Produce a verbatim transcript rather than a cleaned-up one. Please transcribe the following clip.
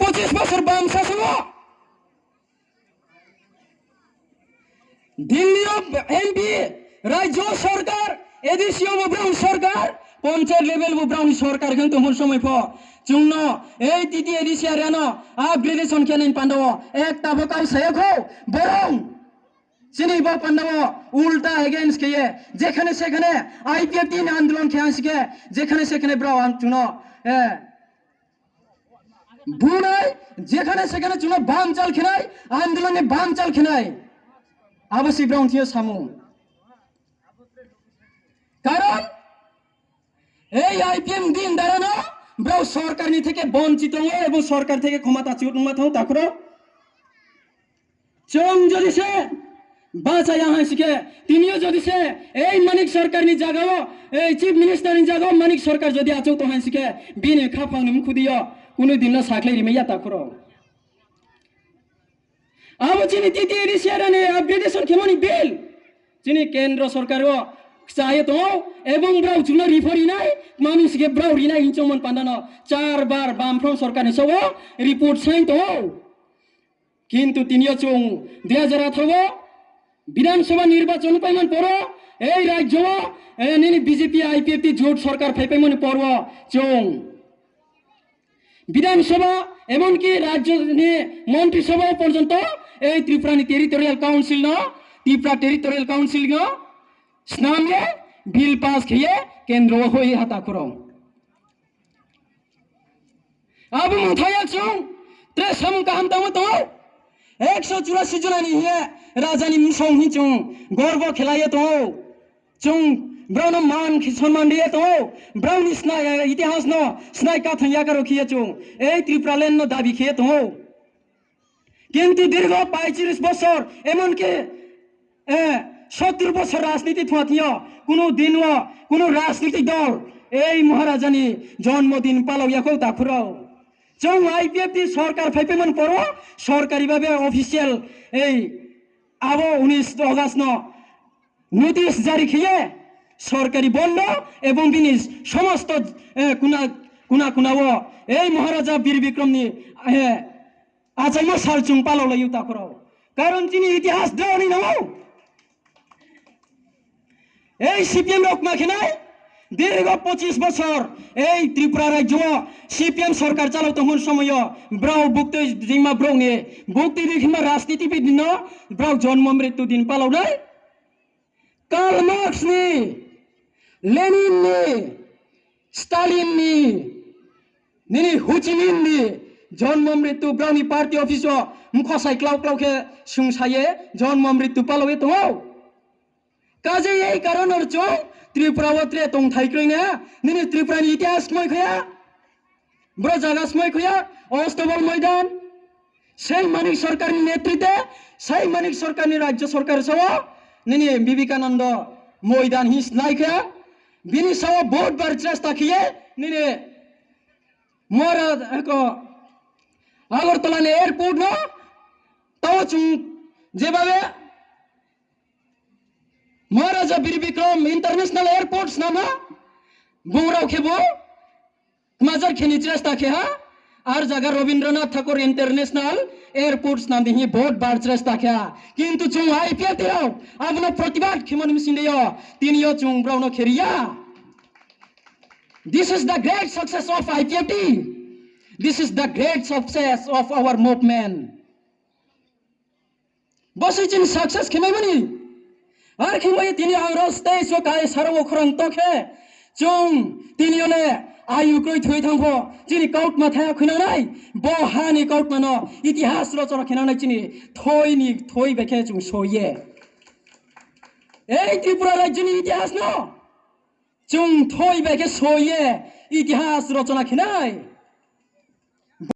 পঁচিশ বছর বাম শাসন, দিল্লি ও এমপি, রাজ্য সরকার, এডিসি ও ব্রাউন সরকার, পঞ্চায়েত লেভেল ও ব্রাউন সরকার কিন্তু হন সময় ফ, চুংনো, এই টিটি এডিসি আর এনো, আপগ্রেডেশন খেয়ে নেই পান্ডাও, এক তাবো কাউ সায়া খো, বরং চিনি বা পান্ডাও, উল্টা এগেইনস্ট খেয়ে, যেখানে সেখানে আইপিএফটি আন্দোলন খেয়ে আসি কে, যেখানে সেখানে ব্রাউন চুনো, এ, বুনাই, যেখানে সেখানে চুনো বাম চাল খেনাই, আন্দোলনে বাম চাল খেনাই। আবশ্যিক ব্রাউন থিও সামু। কারণ এই আইপিএম দিন দাঁড়ানো, ব্রাউ সরকার নি থেকে বঞ্চিত হয়ে এবং সরকার থেকে ক্ষমতা চিউত নুমা থাও তাকুরো। চুং যদি সে বাঁচাইয়া হাসিকে, তিনিও যদি সে এই মানিক সরকার নি জাগাও, এই চিফ মিনিস্টার নি জাগাও মানিক সরকার যদি আচৌ তো হাসিকে, বিনি খাফাং নি মুখুদিও, কোনো দিন না সাকলাই রিমাইয়া তাকুরো। Abo chini টিটি এডিসি আর এনো আপগ্রেডেশন খেমনি বিল, chini কেন্দ্র সরকার ও চাইয়ে তো, এবং ব্রাউ চুনা রিপোর্ট রিনাই, মানুষ কে ব্রাউ রিনাই হিংচমন পান্ডানো, চারবার বামফ্রন্ট সরকার নি সব রিপোর্ট সাইন তো। কিন্তু তিনিও চুং দুই হাজার আঠারো বিধানসভা নির্বাচন পাইমান পর, এই রাজ্য, এ, নিনি বিজেপি আইপিএফটি জোট সরকার ফাইপাইমান পর চুং বিধানসভা, এমনকি রাজ্য নি মন্ত্রিসভা পর্যন্ত এই ত্রিপুরা নি টেরিটোরিয়াল কাউন্সিল ন, ত্রিপুরা টেরিটোরিয়াল কাউন্সিল ন, স্নামে বিল পাস খেয়ে কেন্দ্র হয়ে হাতা খুরো। Abo mungthaya chung, tre samung kaham tangmo tong ou. একশো চুরাশি জনা ni hing ye, raja ni msong hing chung, gorbo khelai ye tong ou. Chung, brao no man khe sonman ri ye tong ou. Brao ni snai, eh, itihas no, snai kathang yakaro khe ye chung. Ei Tripura land no dabi khe ye tong ou. কিন্তু দীর্ঘ পঁয়ত্রিশ বছর, এমনকি, এ, সত্তর বছর রাজনীতি thua thing yo, কোনো দিন ও, কোনো রাজনৈতিক দল, এই মহারাজা ni জন্মদিন পালন ya khou takhurao. Chung IPFT সরকার ফাইপাইমান পর, সরকারি ভাবে official, এই, abo উনিশ August no, notice জারি khe ye, সরকারি বন্ধ এবং bini সমস্ত, এ, কোনা, কোনা কোনা o, এই মহারাজা বীর বিক্রম ni, এ, achaimo sal chung palao lai ou takhurao. কারণ chini ইতিহাস drao ni nang ou. এই CPM rao kma khe nai, দীর্ঘ পঁচিশ বছর, এই ত্রিপুরা রাজ্য o সিপিএম সরকার চালাও tongmo সময় o, brao buktui ringma brouh ni, buktui ringma রাজনীতিবিদ no, brao জন্ম মৃত্যু দিন palao nai. Karl Marx ni, Lenin ni, Stalin ni, nini Ho Chi Minh ni জন্ম মৃত্যু brao ni party office o mkhosai klau klau khe sungsa ye জন্ম মৃত্যু palao ye tong ou. Kaje ei কারণ no chung Tripura wo tre tongthai kroi na, nini Tripura ni ইতিহাস moi khe ya. Bro jaga smoi khe ya, অস্তাবল ময়দান, সেই মানিক সরকার ni নেতৃত্বে, সেই মানিক সরকার ni রাজ্য সরকার sao, nini Vivekananda ময়দান hing slái khe, bini sao বহুতবার চেষ্টা khe ye, nini মহারাজ, eko, Agartala ni airport no, tao chung যেভাবে মহারাজা বীর Vikram international airport snam ha, bung rao khe bo, kmajar khe ni চেষ্টা khe ha, ar jaga Rabindranath Tagore International Airport snam di hing বহুতবার চেষ্টা khe ha. কিন্তু chung IPFT rao abo no প্রতিবাদ khemo ni bsing de yo, tini yo chung brao no khe ri ya. This is the great success of IPFT. This is the great success of our movement. Bo se chini success khe maimo ni. Ar khe mai tini ang rao stage o kai saro wo khorang to khe. Chung tini yo le ayu kroi thoi thanng pho. Chini kautma thaya khuinang nai. Bo ha ni kautma no itihas rochona khe nang nai chini thoi ni thoi bai khe chung soi ye. Ei Tripura রাজ্য ni ইতিহাস no chung thoi bai khe soi ye itihas rochona khe nai.